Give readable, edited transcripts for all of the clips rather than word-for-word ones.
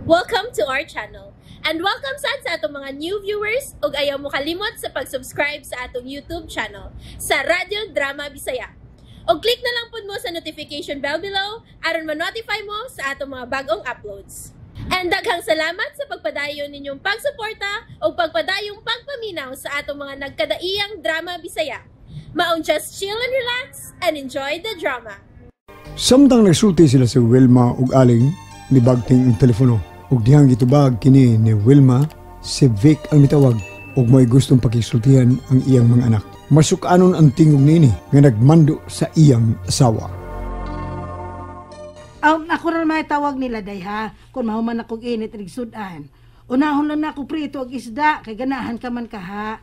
Welcome to our channel. And welcome sad sa atong mga new viewers ug ayaw mo kalimot sa pag-subscribe sa atong YouTube channel sa Radyo Drama Bisaya. Og click na lang pud mo sa notification bell below aron ma-notify mo sa atong mga bagong uploads. And daghang salamat sa pagpadayon ninyong pagsuporta ug pagpadayong pagpaminaw sa atong mga nagkadaiyang drama Bisaya. Maong just chill and relax and enjoy the drama. Samtang nagsulti sila si Wilma ug Aling, nibagting ang telepono. Ug dihang gitubag kini ni Wilma, si Vic ang mitawag ug may gustong pakisultihan ang iyang mga anak. Masukanon ang tingog niini nga nagmando sa iyang asawa. Ako na may tawag nila day ha, kung mahuman akong init rig sudan. Unahon lang na ako prito og isda kay ganahan ka man ka ha.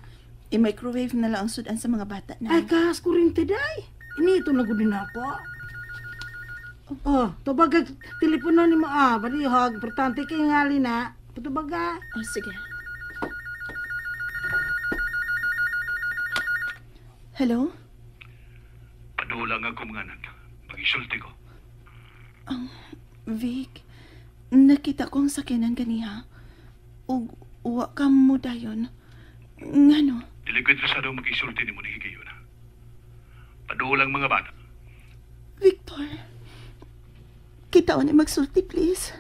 I-microwave na lang ang sudan sa mga bata na. Ay kas kuryente day. Inito na gud nako. Oh, tubag telepono nimo ah, balihog, importante kay ngali na. Tubag ah. Oh, sige. Hello? Padulang ako mga anak. Pag-isulti ko. Vic, nakita ko ang sakyanan ganiha. Ug wa ka mo dayon. Ngano? Dili ko interesado mag-isulti nimo ni higayon. Padulang mga bata. Victor, kita ni magsulti please.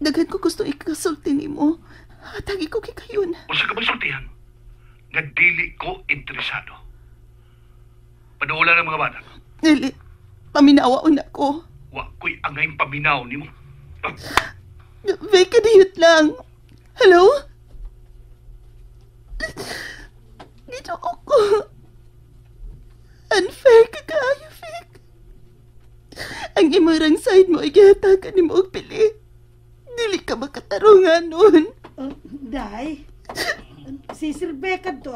Daghan ko gusto ikasulti nimo. Hatagi ko kay kayon. Usa ka magsultihan? Nga dili ko interesado. Padulang ang mga bata. Dili, paminawaon ako. Wa ko'y angay paminaw nimo. Vic, kadiyot lang. Hello? Dito ako. Unfair ka kaayo, Vic. Ang imurang side mo ay gihatagan nimo og pili. Dili ka makatarungan nun. Oh, day. Si Sir Becca to.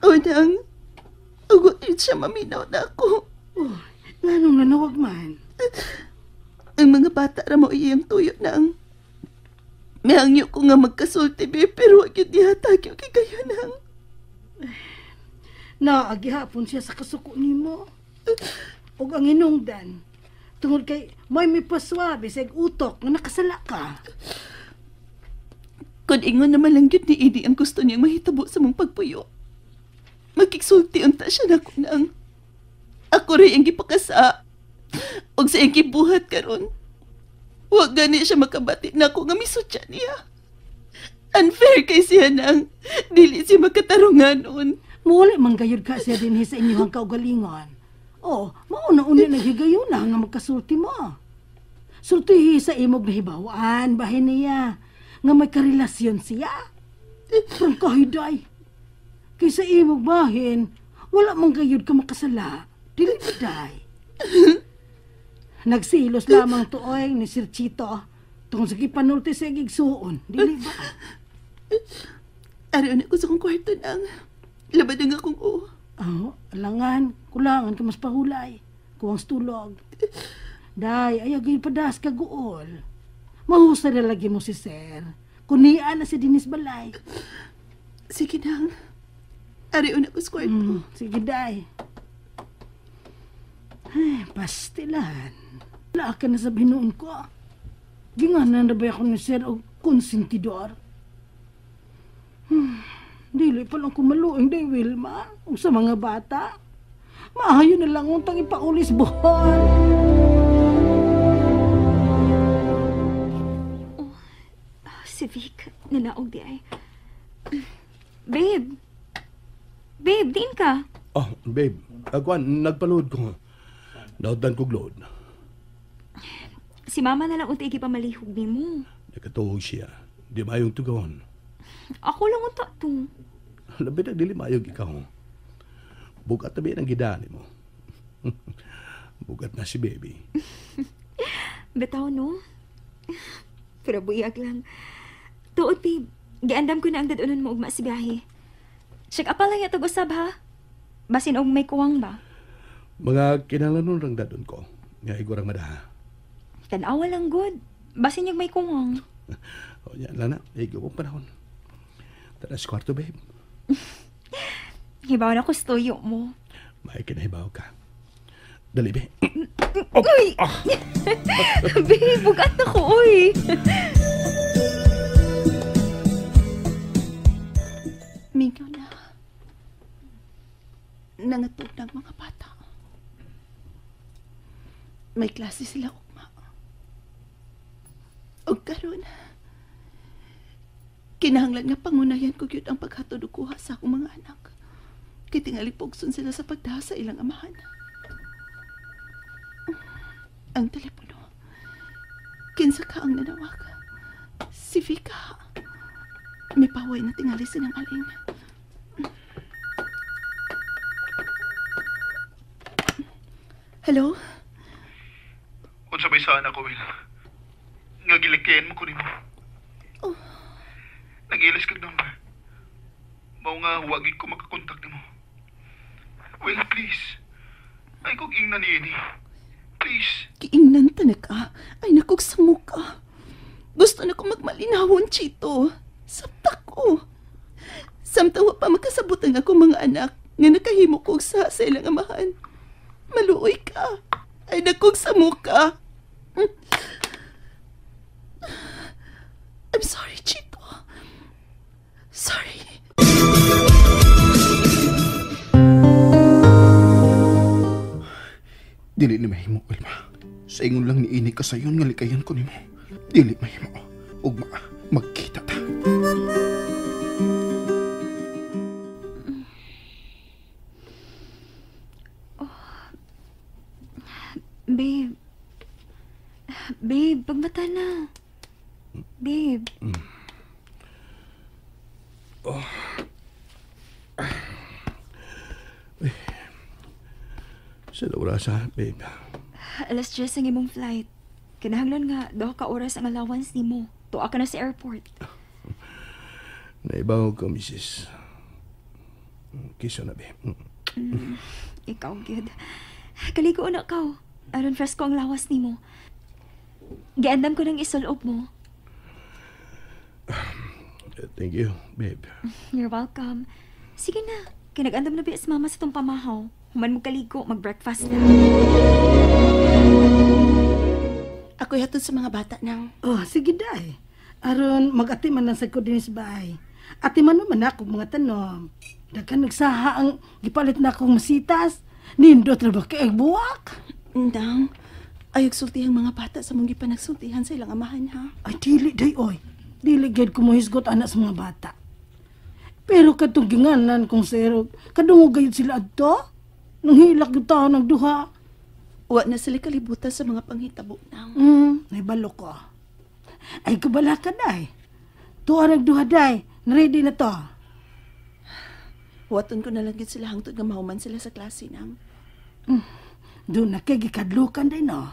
Unang, ugot yun siya maminaw na ako. Oh, nganong nanawag man? Ang mga bata ra mo iyang tuyo nang. Mihangyo ko nga magkasulti, be, pero wag yun dihatag yung kikayo nang. Naagihapon siya sa kasuko nimo. Og ang hinungdan, tungod kay may mipaswabe sa utok nga nakasala ka. Kung ingon naman lang yun ni Idi ang gusto niyang mahitabo sa mong pagpuyo. Magkiksulti unta siya na ko nang. Ako rin ang gipakasa. Og sa iyang gibuhat karon. Huwag gani siya makabati na ako nga misutya niya. Unfair kay siya nang dili siya makatarungan nun. Muli man gayud ka siya dinhi sa inyong kaugalingon. Oh, mauna-una naghigayon na nga magkasulti mo. Sultihi sa imog nahibawaan, bahin niya, nga may karelasyon siya. Prangkahiday. Kaysa imog bahin, wala mang gayud ka makasala. Dili ba, day? Nagsilos lamang tuoy ni Sir Chito tungkol sa gipanulti sa igsuon. Dili ba? Araw na ko sa kong kwarto nang. Laban na nga akong oo. Oh, alangan, kulangan ka mas pahulay. Kuwang tulog. Day, ayaw gayon padas ka guol. Mahusa na lagi mo si Sir. Kunian na si Dinis Balay. Sige nang. Araw na ko sa kwarto. Sige, day. Ay, pastilan. Wala ka na sa binuon ko. Ginganan na ba ako ni Sir o konsentidor? Dili pa lang kumaluing day, Wilma. O sa mga bata. Maayo na lang untang ipaulis buhol. Oh, si Vic, nanaog di ay. Babe! Babe, diin ka? Oh, babe. Agwan, nagpalood ko. Naudlan kog load. Si mama na lang unti igipamalihog ni mo. Nakatuog siya. Di mayong tugon. Ako lang unta to. Labi na dili mayog ikaw. Bugat na ang gidani mo. Bugat na si baby. Bitaw, no? Pero buyag lang. Tuod, babe. Giandam ko na ang dadunon mo ugma si biyahe. Check up lang yatog usab, ha? Basin og may kuwang ba? Mga kinalanon rang dadon ko. Nga igurang madaha. Tanawa lang, good. Basin yung may kuwang. O, yan lang na. Igo pong panahon. Tara sa kwarto, babe. Hibaw na ko sa tuyo mo. May kinahibaw ka. Dali, be. Uy! Babe, bugat na ko, uy! Og karon, kinahanglan nga pangunayan ko gyud ang paghatod og kuha sa akong mga anak. Kay tingali pugson sila sa pagdaha sa ilang amahan. Ang telepono. Kinsa ka ang nanawag? Si Vika. May paway na tingali sinang aling. Hello? Unsa may saan ako, Will? Nga gilikayan mo ko nimo. Oh. Nag-ilis kag number. Mao nga wagid ko makakontak nimo. Will, please. Ay kog ingnan niini. Please. Giingnan ta na ka. Ay nakog sa muka. Gusto na ko magmalinawon, Chito. Sabta ko. Samtang wa pa makasabot ang akong mga anak nga nakahimo ko sa ilang amahan. Maluoy ka. Ay nakog sa muka. I'm sorry, Chito. Sorry. Dili ni mahimo, Wilma. Sa ingon lang ni ini kasayon nga likayan ko nimo. Dili mahimo. Ugma, magkita ta. Oh. Babe. Babe, pagmata na. Babe. Oh. Uy. Sa orasa, babe. 10:00 ang imong flight. Kinahanglan nga 2 ka oras ang allowance nimo. Tuwa ka na sa airport. Naibaw ka, misis. Kisa na, babe. Ikaw, good. Kaligo na ka. Aron fresko ang lawas nimo. Giandam ko ng isulob mo. Thank you, babe. You're welcome. Sige na. Kinag-andam na bias mama sa tong pamahaw. Human mo kaligo, mag-breakfast na. Ako'y hatod sa mga bata nang. Oh, sige day. Aron, mag-ati man lang sa ko din sa bahay. Ati man naman ako mga tanom. Daghan nagsaha ang gipalit na akong masitas. Nindot na ba kay buwak? Ndang, ayog sultihang mga bata sa mong gipanagsultihan sa ilang amahan, ha? Ay, dili day, oy. Dili gyud ko mohisgot anak sa mga bata. Pero katong ginganan kong sero, kadungog gayud sila adto. Nang hilak yung tao ng duha. Wa na sila kalibutan sa mga panghitabo nang. Naibalo ko. Ay, kabala ka, day. Tuwa nagduha, day. Ready na to. Waton ko na lang yun sila hangtod nga mahuman sila sa klase nang. Doon na kay gikadlukan, day, no?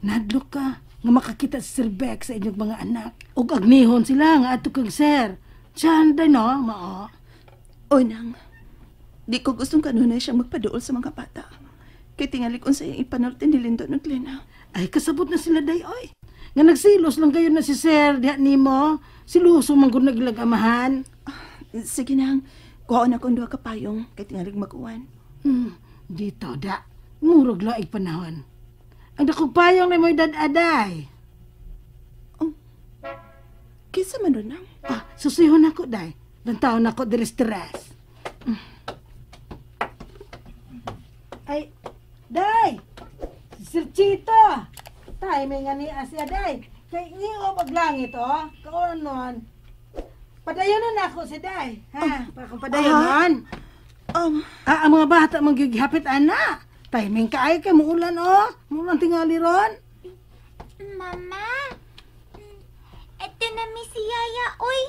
Nadlok ka nga makakita si Sir Beck sa inyong mga anak. Og agnihon sila nga ato kang sir. Siyan, day, no? Mao. O, nang. Di ko gustong kanunay siyang magpaduol sa mga bata. Kay tingali kung sa iyang ipanulti ni Lindon ug Lena. Ay, kasabot na sila, day, oy. Nga nagsilos lang kayo na si Sir diha nimo. Siluso man gud nagilag amahan. Sige nang, kuhaon akong duha ka payong kay tingalig mag-uwan. Dito, da. Murog laig panahon. Ang dakong payong na mo'y dadaday. Oh, kinsa man ron nang? Ah, susihon ako, day. Dantaon ako diri stress. Ay, day! Sir Chito! Timing nga ni Asya, day. Kay ngiob ag langit, oh. Kaon nun. Padayon na ako si day. Ha? Para kung padayon nun. Ang mga bata manggigihapit, ana. Timing ka ay kay muulan, oh. Muulan tingali ron. Mama, eto na mi si Yaya, oy.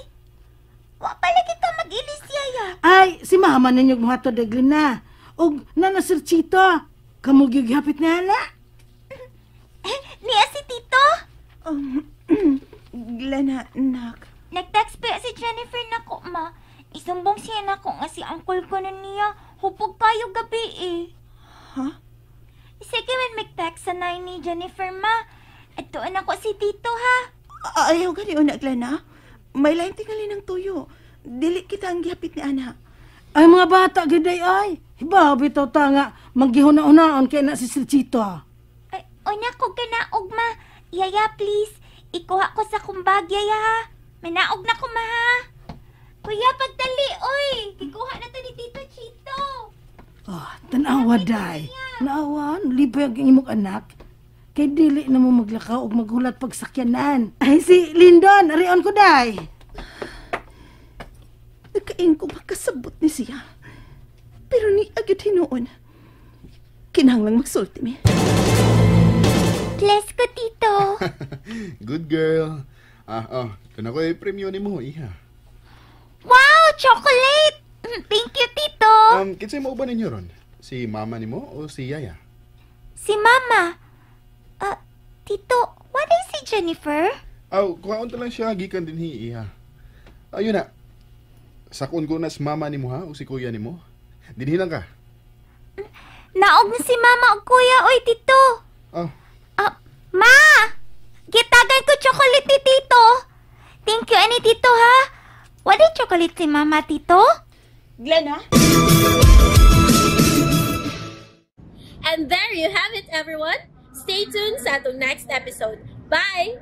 Wa pala kita mag-ilis, Yaya. Ay, si mama ninyo muhatod daglin na. Og nana Sir Chito, kamo gigihapit na ala. Niya si Tito? Glenna, nak. Nag-text pa si Jennifer nako, ma. Isumbong siya nako nga si uncle ko na niya. Hupog kayo gabi eh. Huh? Sige man mag-text sa nine ni Jennifer, ma. Atuan ako si Tito, ha? Ayaw gani una, Glenna. May lain tingali ng tuyo. Dili kita ang gihapit ni Ana. Ay, mga bata, giday ay. Hibaw, bitaw ta nga. Maggihuna-unaon kay na si Sir Chito. Ay, una ko ganaog, ma. Yaya, please. Ikuha ko sa kumbag, Yaya, ha? Manaog na ko, ma, ha? Kuya, pagdali, oy. Kikuha na to ni Tito Chito. Oh, tanawa, day. Naawan, libay ang imong anak. Kay dili na mo maglakaw og maghulat pagsakyanan. Ay, si Lindon, arion ko day. Nakain ko makasabot ni siya. Pero ni agad hinuon. Kinahanglang magsulti mi. Bless ko, Tito. Good girl. Ah, oh, kana ko premyo nimo, iha. Wow, chocolate! Thank you, Tito. Kinsay mao ba ninyo ron? Si mama nimo o si yaya? Si Mama. Tito, what is si Jennifer? Aw, kuhaon ta lang siya gikan dinhi, iha. Ayun na. Sakon ko na si mama nimo ha o si kuya nimo. Dinhi lang ka. Naog na si Mama og kuya, oy, Tito. Oh, Ah, Ma! Gitagan ko chocolate ni Tito. Thank you, ani Tito, ha? What is chocolate si Mama, Tito? Glenn, ha? And there you have it, everyone. Stay tuned sa atong next episode. Bye!